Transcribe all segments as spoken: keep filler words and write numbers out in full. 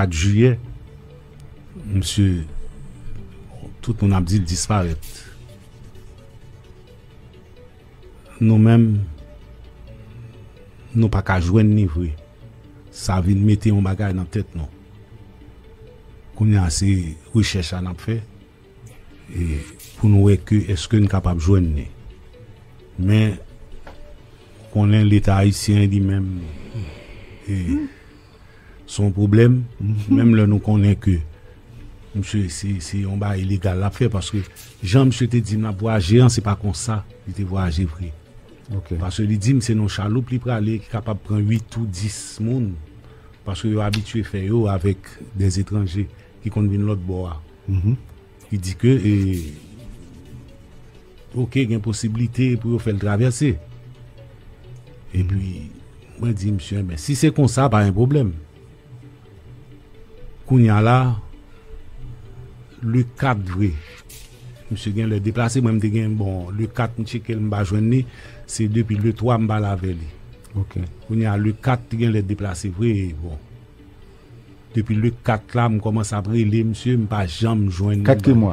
kat jiyè, misye, tout moun ap di l disparèt. Nou menm, nou pa ka jwenn li vre. Sa vin mete yon bagay nan tèt nou. Kounye a, se rechèch la n ap fè, e pou nou wè ke èske n kapab jwenn li. Men, konnen Leta ayisyen li menm, e, se yon pwoblèm, menm lè nou konnen ke misye, se, se yon bagay ilegal l ap fè, paske jan misye te di m l ap vwayaje an, se pa konsa li te vwayaje vre. Paske li di m se nan yon chaloup li prale ki kapab pran uit ou dis moun, paske yo abitye fè yo avèk dèzetranje ki konn vin lòt bò a. Li di ke, e, oke, gen posiblite pou yo fè l travèse. Epi, mwen di misye, enben, si se konsa, pa gen pwoblèm. Kounye a la, le kat vre, misye gen lè deplase. Mwen, m te gen, bon, le kat, m tcheke l, m pa jwenn li. Se depi le twa m pale avè li. Kounye a, le kat, li gen lè deplase vre, bon. Depi le kat la, m kòmanse ap rele misye, m pa janm jwenn li. Kat ki mwa?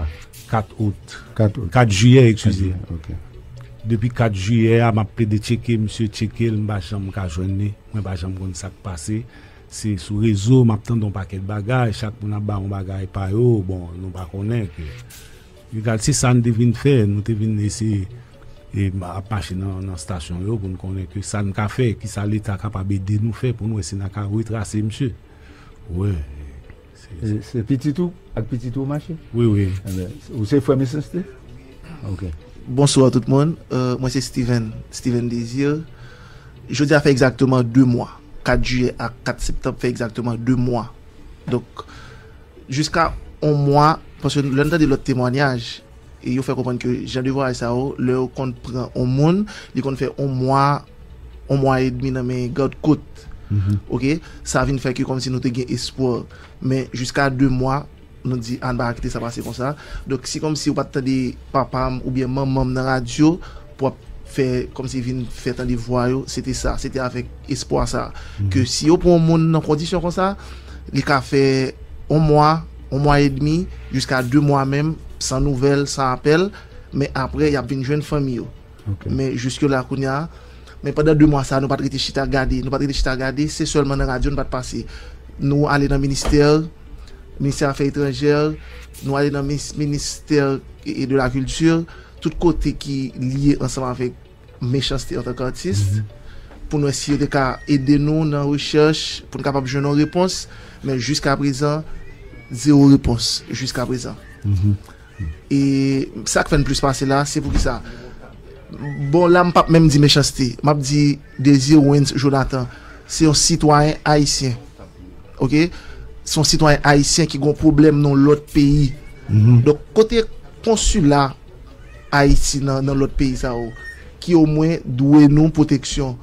Kat out. Kat out. Kat jiyè, eskize. Kat jiyè, oke. Depi kat jiyè a, m ap plede tcheke misye, tcheke l, m pa janm ka jwenn li. Mwen pa janm konn sa k pase. Se sou rezo, m ap tande yon pakèt bagay, chak moun ap bay yon bagay pa yo, bon, nou pa konnen ke. Egal, se sa n te vin fè, nou te vin eseye, e, ap mache nan, nan estasyon yo pou n konnen ke sa n ka fè, ki sa Leta kapab ede nou fè pou n wè si n a ka retrase misye. Wi. Se, se pitit ou ak pitit ou mache? Wi, wi. Enben, ou se frè Mechanste? Ok. Bonswa tout moun. Euh, mwen se Steven, Steven Désir. Jodi a fè egzakteman de mwa. Kat jiyè ak kat septanm fè egzakteman de mwa. Donk, jiska yon mwa, paske lè n tande lòt temwanyaj, e yo fè konprann ke jan de vwayaj sa yo, lè yo konn pran yon moun, li konn fè yon mwa, yon mwa edmi nan men gad kot. Ok? Sa vin fè ke kòmsi nou te gen espwa. Men jiska de mwa, nou di, "A, n pa ka kite sa pase konsa." Donk, si kòmsi ou pa t tande papa m oubyen manman m nan radyo, pou ap fè, kòmsi vin fè tande vwa yo, se te sa, se te avèk espwa sa. Ke si yo pran yon moun nan kondisyon konsa, li ka fè yon mwa, yon mwa edmi, jiska de mwa menm, san nouvèl, san apèl, men apre, y ap vin jwenn fanmi yo. Ok. Men jiske la, kounye a, men pandan de mwa sa, nou pa t rete chita gade, nou pa t rete chita gade, se sèlman nan radyo nou pa t pase. Nou ale nan ministè, ministè afè etranjè, nou ale nan mis-, ministè e, e de la kilti, tout kote ki lye ansanm avèk Mechanste antanke atis, pou n wè si yo te ka ede nou nan rechèch, pou n kapab jwenn yon repons, men jiska prezan, zewo repons, jiska prezan. E sa k fè n plis pase la, se poukisa? Bon, la, m p ap menm di Mechanste, m ap di Désir Wens Jonathan, se yon sitwayen ayisyen. Ok? Se yon sitwayen ayisyen ki gen yon pwoblèm nan yon lòt peyi. Donk, kote konsila Ayiti nan, nan lòt peyi sa yo, ki omwen dwe nou pwoteksyon?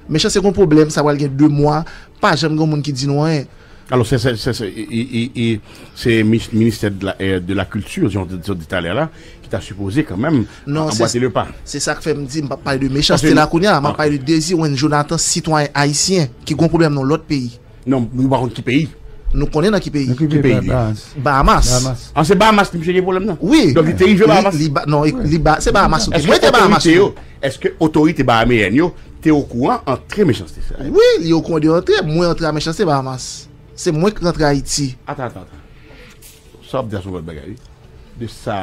Mechanste gen yon pwoblèm, sa pral gen de mwa, pa janm gen yon moun ki di nou anyen. Alò, se, se, se, se, i, i, i, se mi-, ministè de la, eh, de la kilti, jan w te, te di talè la, ki ta sipoze kanmenm anbwate le pa. Non, se, se sa k fè m di, m p ap pale de Mechanste la kounye a, m ap pale de Désir Wens Jonathan, sitwayen ayisyen, ki gen yon pwoblèm nan yon lòt peyi. Non, nou pa konn ki peyi. Nou konnen nan ki peyi. Nan ki peyi li? Bahamas. Bahamas. Bahamas. Ah, se Bahamas li misye gen pwoblèm nan? Wi. Donk, li te rive Bahamas? Li, li ba-, non, li ba-, se Bahamas ou te. Mwen te Bahamas, wi. Èske otorite bahameyen yo te okouran antre Mechanste sa? Wi, li okouran de antre. Mwen antre a Mechanste Bahamas. Se mwen ki rantre Ayiti. Atan, atan, atan. Sa w ap di a se yon lòt bagay, wi. De sa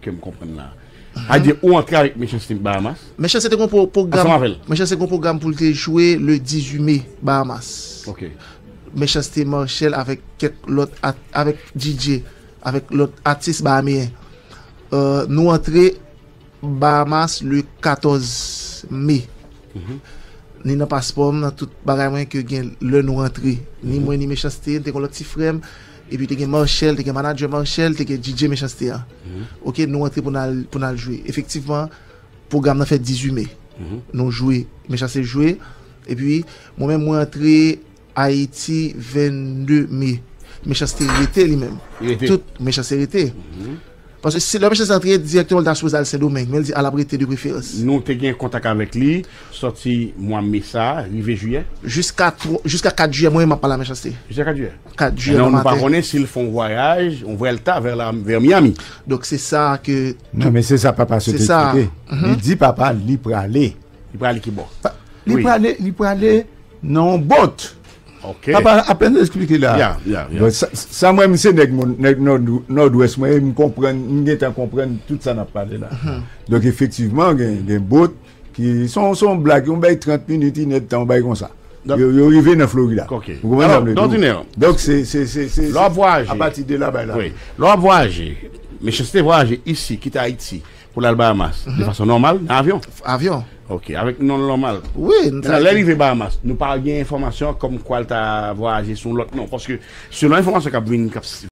ke m konprann la. Sa di ou antre avèk Mechanste Bahamas? Mechanste te gen yon pwo-, pwogram. Ansanm avè l. Mechanste te gen yon pwogram pou l te jwe le dizuit me Bahamas. Ok. Mechanste mache l avèk kèk lòt at-, avèk D J, avèk lòt atis bahameyen. Euh, nou antre Bahamas le katòz me. Ni nan paspò m, nan tout bagay mwen ke gen lè nou rantre. Ni mwen, ni Mechanste, n te gen lòt ti frè m, epi te gen Marchel, te gen manadjè Marchel, te gen D J Mechanste a. Ok, nou rantre pou n al, pou n al jwe. Efektivman, pwogram nan fèt dizuit me. Nou jwe, Mechanste jwe, epi mwen menm, mwen rantre Ayiti vennde me. Mechanste rete li menm. Li rete. Tout Mechanste rete. Paske si lè Mechanste antre, dirèkteman l ta sipoze al Sendomeng, men l di al ap rete de preferans. Nou te gen kontak avèk li, sòti mwa me sa, rive jiyè. Jiska twa- jiska kat jiyè, mwen menm m ap pale a Mechanste. Jiska kat jiyè. Kat jiyè Non, nan nou pa maten. Konnen si l fè yon vwayaj, yon vwèlta vè la, vè Miami. Donk se sa ke Non, men se sa papa Se Sete sa. eksplike. Li di papa, li prale. Li prale ki bò. Li Wi. prale, li prale nan yon bòt. Ok. Papa apèn eksplike la. Ya, ya, ya. Bon, sa, sa mwen, m se nèg moun- nèg nòd- nòdwès mwen, m konprann, m gentan konprann tout sa n ap pale la. Donk efektivman, gen, gen bòt ki son, son blag, yon bay trant minit, inèdtan, yon bay konsa. Donk- Yo, yo rive nan Florida. Ok. Ou konprann sa m vle di w? Dòdinè. Donk se, se, se, se, Lè w ap vwayaje. A pati de la bay la. Wi. Lè w ap vwayaje, Mechanste vwayaje isi, kite Ayiti, pou l al Bahamas, de fason nòmal, nan avyon. Avyon. Ok, avèk non nòmal. Wi, Mentnan, lè rive Bahamas, nou pa gen enfòmasyon kòm kwa l ta vwayaje sou lòt non. Paske selon enfòmasyon k ap vin, k ap